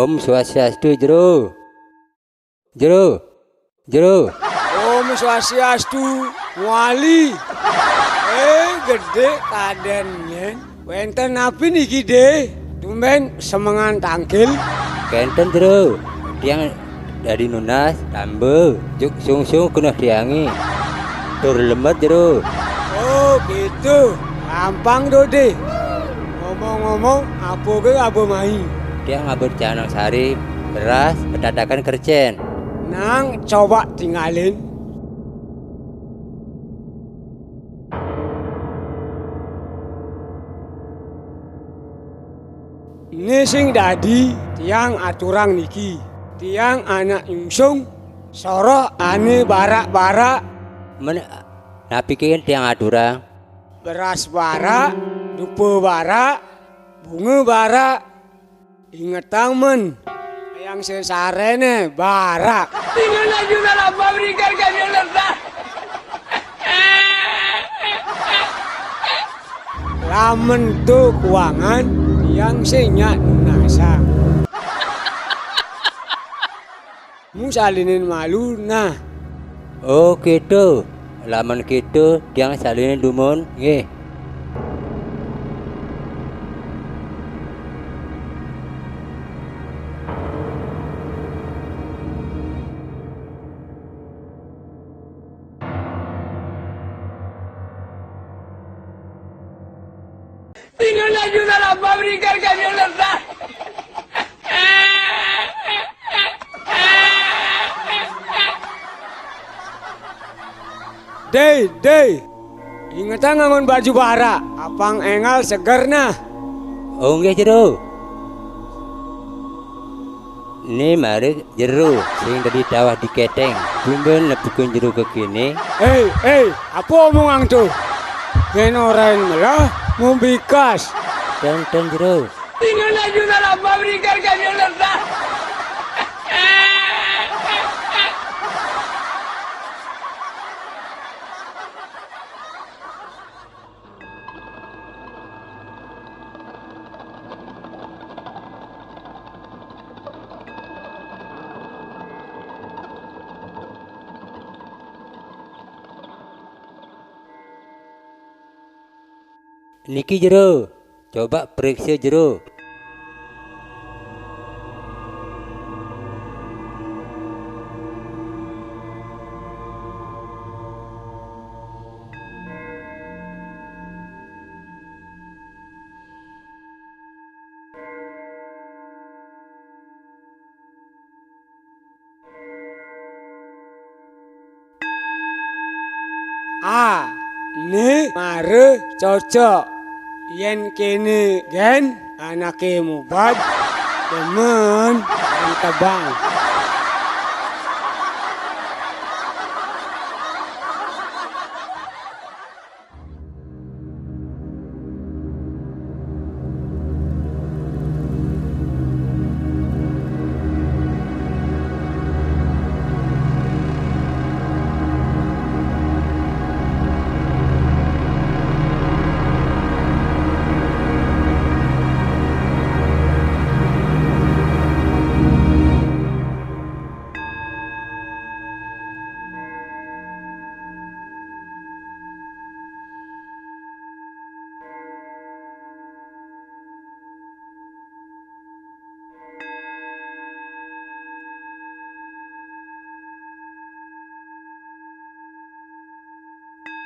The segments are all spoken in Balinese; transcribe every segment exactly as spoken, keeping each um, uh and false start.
Om Swastiastu, Jero. Jero. Jero. Om Swastiastu, Wali. Eh, gedé kadén yén. Wénten napi niki, Dé? Tumbén semengan tangkil? Kénten, Jero. Tiang dadi nunas, tamba, juk sungsung genah tiangé. Tur lemet, Jero. Oh, gitu. Gampang to, Dé. Ngomong-ngomong, apa ké aba mai? Tiang ngaba canang sari, beras, petatakan kercén. Nang, coba tingalin. Né sing dadi tiang aturang niki. Tiang anak nyungsung, soroh ané barak-barak. Men, napi ké tiang aturang? Beras barak, dupa barak, bunga barak. Ingetang, men, yang sesaréné barak. Tinggal laju dalam pabrikan kami letak. Lamun to kuangan, tiang sing nyak nunasang. Mu salinin malu, nah. Oh, kéto. Lamun kéto, tiang salinin dumun, nggih. Tinggal laju dalam pabrikan kami letak. Dé, Dé. Ingetang nganggon baju barak, apang énggal seger nah. Oh, nggih, Jero. Né mara Jero sing dadi tawah dikéténg. Tumbén nepukin Jero kékéné. Éh, éh, apa omongang to? Yén orahin melah, mumbikas. Kénten, Jero. Tinggal laju dalam pabrikan kami letak. Niki Jero, coba periksa Jero. A, né mara cocok. Yén kéné gén anaké mubad, demen, tebang.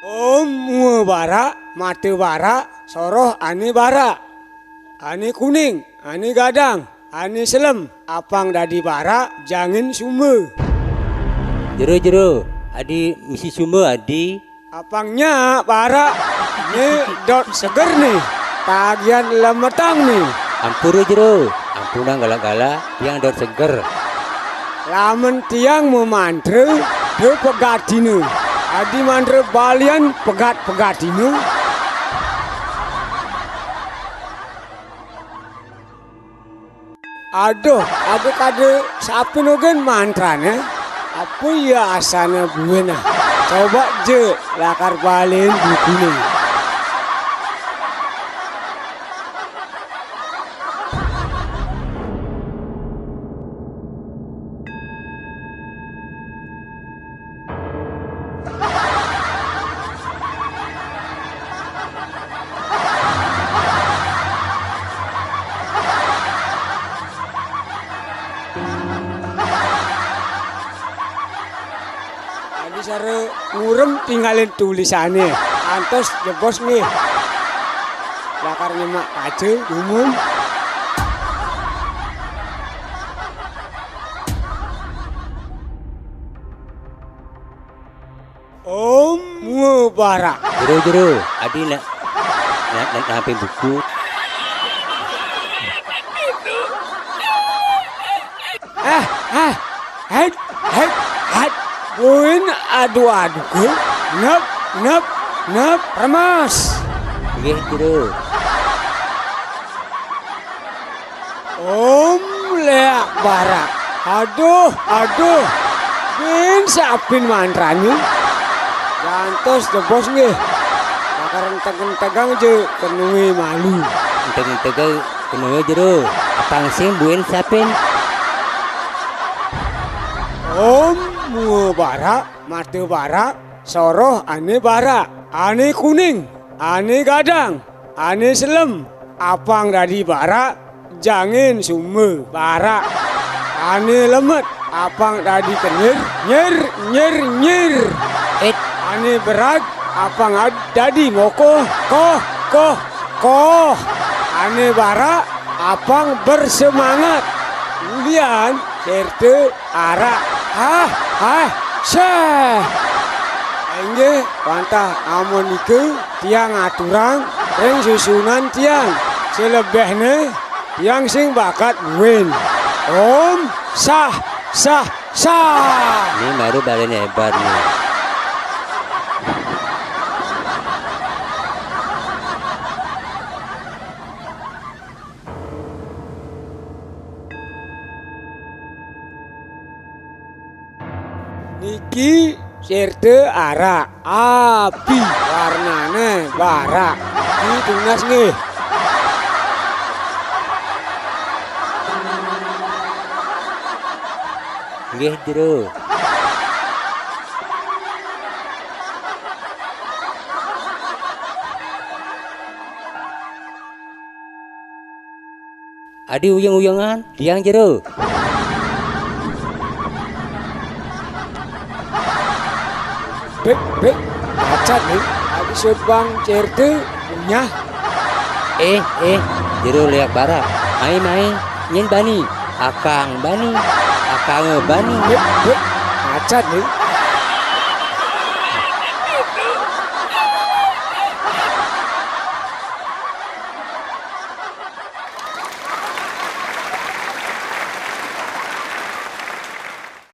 Om mua barak, mata barak, soroh ané barak. Ané kuning, ané gadang, ané selem, apang dadi barak, jangin sumba. Jero, Jero, adi misi sumba, adi. Apang nyak barak, né dot seger né, tagihan lemetang né. Ampura Jero, ampunang galak-galak, tiang dot seger. Lamun tiang mamantra, da pegat dina. Adi mantra balian pegat-pegat dina. Aduh, ada kada sapa nogén mantrané? Apa ya asané buin ah? Coba ja lakar balian bukuné. Sare ngurem tingalin tulisané. Antos jebos nggih. Lakar nyemak kaca, dumun. Om Mubarak. Jero, jero. Adi nak, nak, nak, nak buku. Ah, ah, het, het, het. Buin adu-adu ke. Nep, nep, nep. Remas. Nggih, jero. Om Leak Barak. Aduh, aduh. Bin sapin mantranya. Jantos jebos nggih. Bakar enteng-entegang je kenungi malu. Enteng-entegang kenungi jero. Apang sing buin sapin. Om Mua Barak, mata barak, soroh ane barak, ane kuning, ane gadang, ane selem, apang dadi barak, jangin sumba barak. Ane lemet, apang dadi kenyir, nyir, nyir, nyir. It. Ane berag, apang ad-, dadi mokoh, koh, koh, koh. Ane barak, apang bersemangat. Ulian, serte, arak. Hah, hah, syah. Inggih, wantah amonika tiang aturang ring susunan tiang. Selebihne tiang sing bakat buin. Om sah, sah, sah. Ini baru balen hebat nih. Niki serte arak, api, warnane barak. Niki tunas nggih. Nggih, jero. Adi uyeng-uyengan, tiang jero. Bek, bek, acan, bek. Adi sebang certe, punyah. Eh, eh, jero Leak Barak. Mai, mai, nyen bani. Akang bani. Akang bani. Bek, bek, acan, bek.